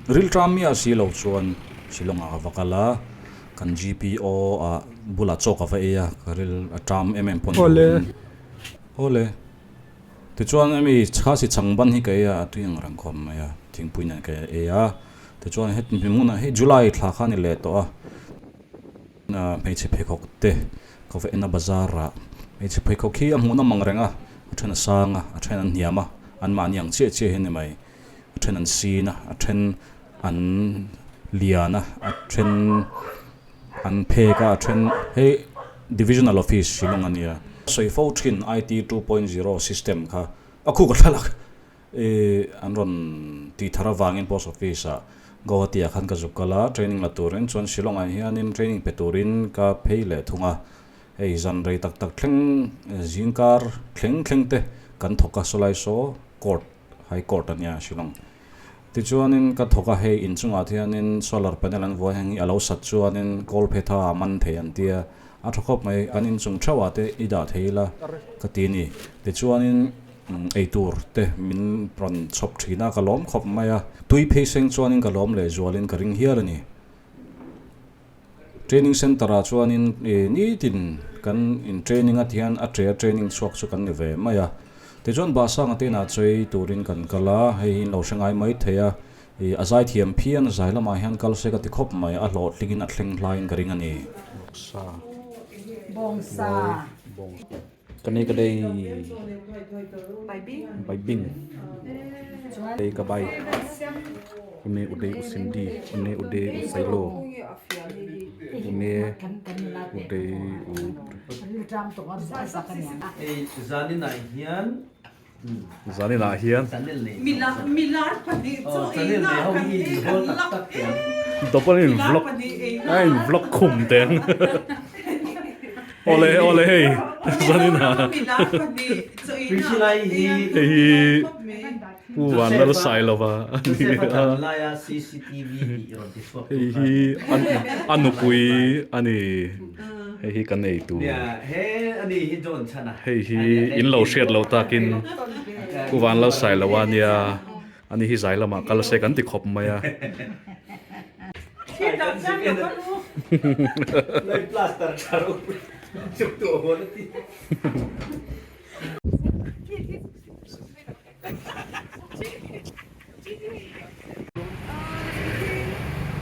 Rilṭam miah si lo chuan Shillong ah ka va kal a, kan GPO ah bulah chaw ka va ei a, ka ril a ṭam em em pawh ni lovin. Awle. Tichuan hemi Khasi chhangban hi ka ei a, a tui ang reng khawp mai a, thingpui nen ka ei a. Tichuan heti hmunah hi July thla kha a ni leh tawh a. Hmeichhe pheikhawk te ka va en a bazar ah hmeichhe pheikhawk hi a hmuh nawm ang reng a, a then a sang a, a then an hniam a, an mahni ang chiah chiah hi a ni mai, a then an sin a, a then an lian a, a then an phek a, a then hei divisional office Shillong a nia. Sawi fo thin IT 2.0 system kha a khuk a thlalak I an rawn tih thar avangin post office ah Guwahati ah khan ka zuk kal a, training la turin chuan Shillong ah hianin training pe turin ka phei leh thung a, hei zan rei tak tak thleng zingkar thleng thleng te kan thawk a sawlai saw court high court a nia Shillong tichuanin ka thawk a, hei inchungah hianin solar panel an vuai heng hi a lo sat chuanin kawl phe tha a man thei an tia a tha khawp mai kan inchung theuh ah te i dah thei ila ka ti a ni tichuanin. Eitur te min rawn chhawp thin a, ka lawm khawp mai a. Tui phei seng chuanin ka lawm leh zualin ka ring hial a ni. Training Centre ah chuanin nitin kan in training a tihian a ṭe a training chhuak chu kan ni ve mai a. Tichuan Bahsanga te inah chei turin kan kal a, hei hi in lo hre ngai mai thei a. A zaithiam phian zai lamah hian kal se ka ti khawp mai, a hlawhtlingin a thleng hlaiin ka ring a ni. Bawngsa. Ka nei ka dei bai bing dei ka bai une u dei u Cindy une u dei u Sailo une u dei u Zanin ah hian Double in vlog a in vlog khum teng awle awle hei zanin ah hei hi Pu Vanlalsailova a ni a hei hi a nupui a ni. Hei hi kan ei tur. Hei hi in lo hriat loh takin Pu Vanlalsailoa nia ani hi zai lamah kal se kan ti khawp mai a.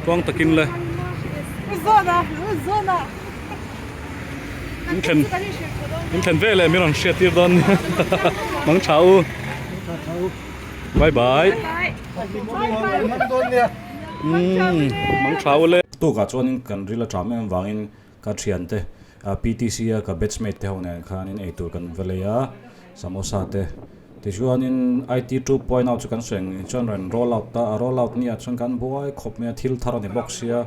Tuang takin le. In thlen in thlen ve leh min rawn hriat tir dawn nia mang tha u. Bye bye. Mang tha u le. Tukah chuanin kan ril a ṭam em vangin ka thiante PTC a ka batchmate te ho nen khanin eitur kan va lei a samosa te tichuanin IT 2.0 chu kan sawi ang chuan rawn roll out ta a roll out nia chuan kan buai khawp mai a thil thar a ni bawk sia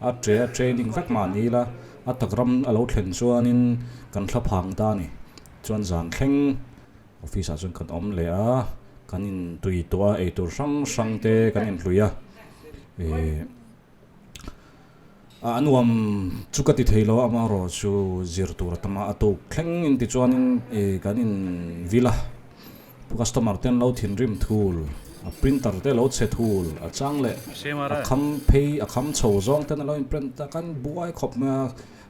a ṭe a training vek mah ni ila a tak ram a lo thlen chuanin kan thla phang ta a ni chuan zan thleng office ah chuan kan awm leh a kan intui tawh a eitur hrang hrang te kan inhlui a ihh. A nuam chu ka ti thei lo a, amaherawh chu zir tur a tam a, a tuk thleng in tichuanin ih kan in vil a, customer te an lo thinrim thul, a printer te lo chhe thul, a chang leh a kham phei a kham chho zawng ten a lo in print a, kan buai khawp mai a,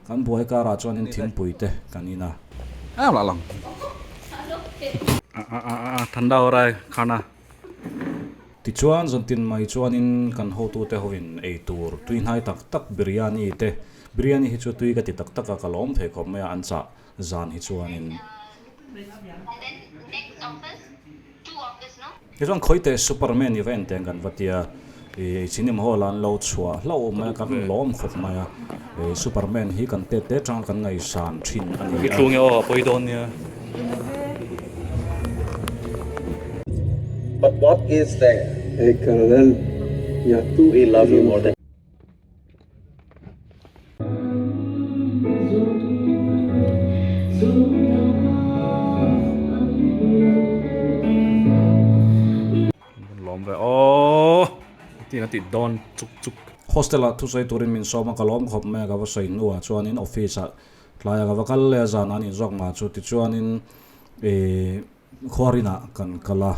kan buai karah chuanin thingpui te kan in a. Tichuan zantin mai chuanin kan hotute hoin ei tur tui hnai tak tak biryani te, biryani hi chu tui ka ti tak tak a, ka lawm thei khawp mai a an chah zan hi chuanin. Tichuan khawi teh Superman i va en teng kan va tia, ih cinema hall ah an lo chhuah hlauh mai a, kan lawm khawp mai a, ih Superman hi kan tet te tanga kan ngaihsan thin a ni a. But what is there? Hey Colonel, ya tu We love you more than Lawm ve aw tin a tih dawn chuk chuk. Hostel ah thusawi turin min sawm a ka lawm khawp mai a ka va sawi hnuah chuanin office ah Tlaia ka va kal leh a zan an inzawk mah chu tichuanin ih khuarinah kan kal a,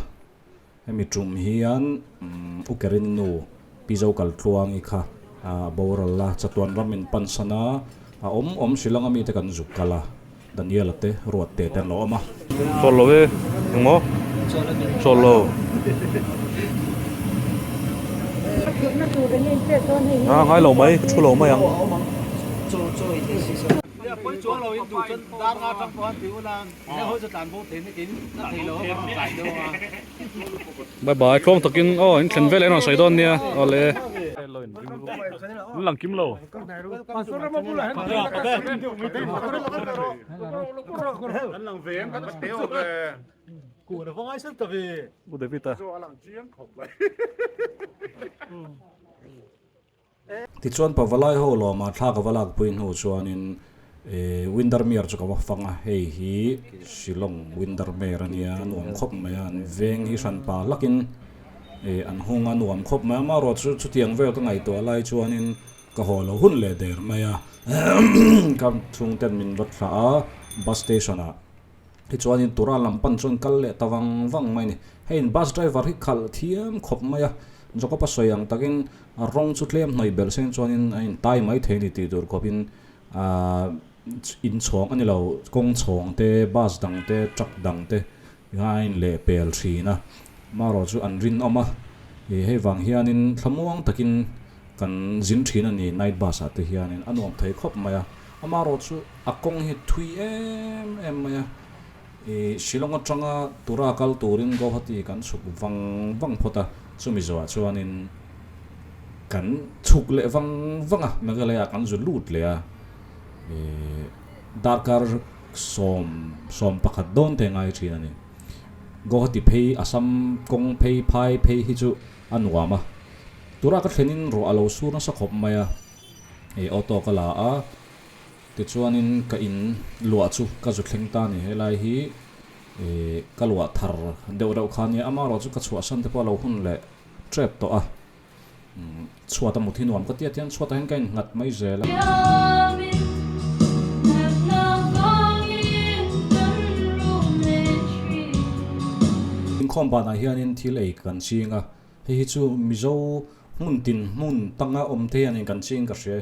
hemi tum hian Ukerin nu Pi Zokaltluangi kha a boral a, chatuan ram in pansan a, a awm awm Shillong a mite kan zuk kal a, Daniel-a te, Ruatte te an lo awm a. Chawl lo e, engmaw? Chawl lo. A ngai lo mai, ka thu lo mai ang. Bye bye, tluang takin aw in thlen vel en rawn sawi dawn nia, awle. An lang kim lo. U David a. Tichuan Pavalai ho lawma thla ka va lakpui hnu chuanin Windermere chu ka va fang a, hei hi Shillong Windermere a nia, a nuam khawp mai a, an veng hi hran pa hlakin an hung a nuam khawp mai a, amaherawh chu chutiang vel ka ngaihtuah lai chuanin ka haw lo hun leh der mai a, ka chhungten min va thlah a bus station ah. Tichuanin tura lam pan chuan kal leh ta vang vang mai a ni. Hei in bus driver hi khalh thiam khawp mai a, Jacob a sawi ang takin a rawng chu tlem hnawih belh seng chuanin a intai mai thei a ni tih tur khawpin ahh inchhawng a ni lo, kawng chhawng te, bus dang te, truck dang te a inlehpel thin a. Amaherawh chu an rinawm a, ih hei vang hianin thlamuang takin kan zin thin a ni night bus ah te hianin a nuam thei khawp mai a. Amaherawh chu A kawng hi thui em em mai a, ih Shillong atanga Tura kal turin Guwahati kan chhuk vang vang phawt a, chumi zawhah chuanin kan chhuk leh vang vang a, Meghalaya kan zu lut leh a, ih darkar sawm sawm pakhat dawn te ngai thin a ni. Guwahati phei Assam kawng phei phai phei hi chu a nuam a, Tura ka thlenin ruah a lo sur nasa khawp mai a, ih auto ka la a. Tichuanin ka in luah chu ka zu thleng ta a ni. Helai hi ih ka luah thar deuh reuh kha a nia. Amaherawh chu ka chhuahsan te pawh a lo hun leh tep tawh a. Chhuat a mut hi nuam ka ti a, tiang chhuatah hian ka innghat mai zel a. Inkhawm banah hianin thil ei kan ching a, hei hi chu Mizo hmun tin hmun tanga awm te hianin kan ching ka hria.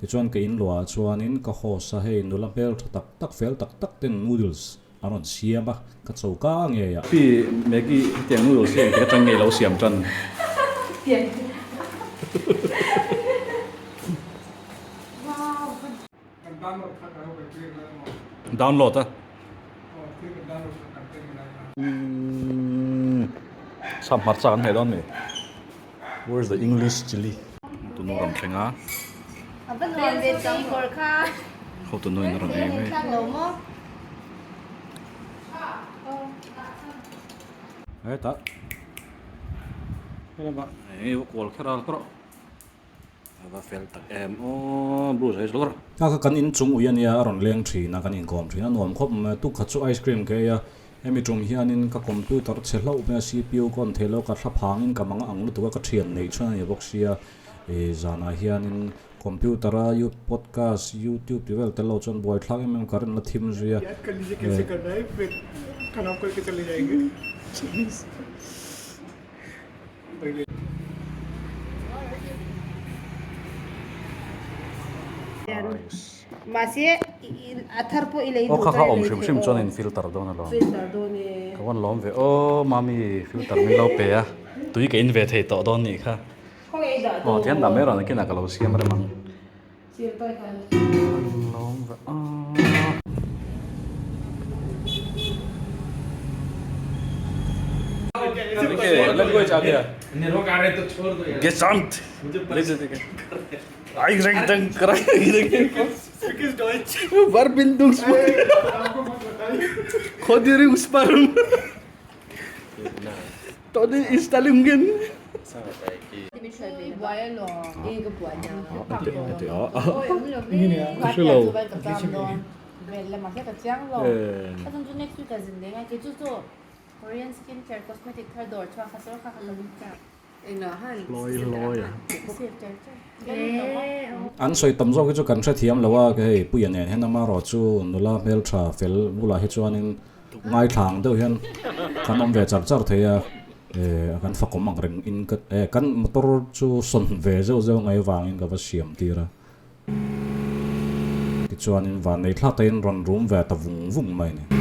Tichuan ka in luahah chuanin ka host a, hei nula hmel tha tak tak fel tak tak ten noodles a rawn siam a, ka choka ngei a. Pi Maggie hetiang noodles hi engtik atang nge i lo siam tan? Download a? Sap hmarcha kan hmeh dawn mi? Where's the English chilli? Tunu rawn thleng a. Ho tunu in a rawn ei mek. Hetah. Hei va kual kher a kawr. A va fel tak em aw Bruce a hi chu. A kha kan inchung ui a nia a rawn leng thin a kan inkawm thin a nuam khawp mai a tukhat chu ice cream ka ei a hemi tum hianin ka computer chhe hlauh mai a cpu ka on theih loh ka thla phangin ka mang ang lutuk a ka thian neih chuan a ni bawk sia ih zanah hianin computer a you podcast youtube tih vel tel lo chuan buaithlak em em current la thim zui a Aw kha kha awm hrim hrim chuan in filter dawn alawm ka van lawm ve aw mami filter min lo pe a tui ka in ve thei tawh dawn nih kha aw tihian dah mai rawh nakinah ka lo siam rem ang. Lawm ve aw. An sawi tam zawk hi chu kan hrethiam lo a, hei Puia nen hian amaherawh chu nula hmeltha fel bulah hi chuanin ngaithla ang deuh hian kan awm ve char char thei a. Eh kan fakawm ang reng in ka eh kan motor chu sawn ve zeuh zeuh ngai vangin ka va siam tir a. Tichuanin van nei thlak takin rawn rum ve ta vung vung mai a ni.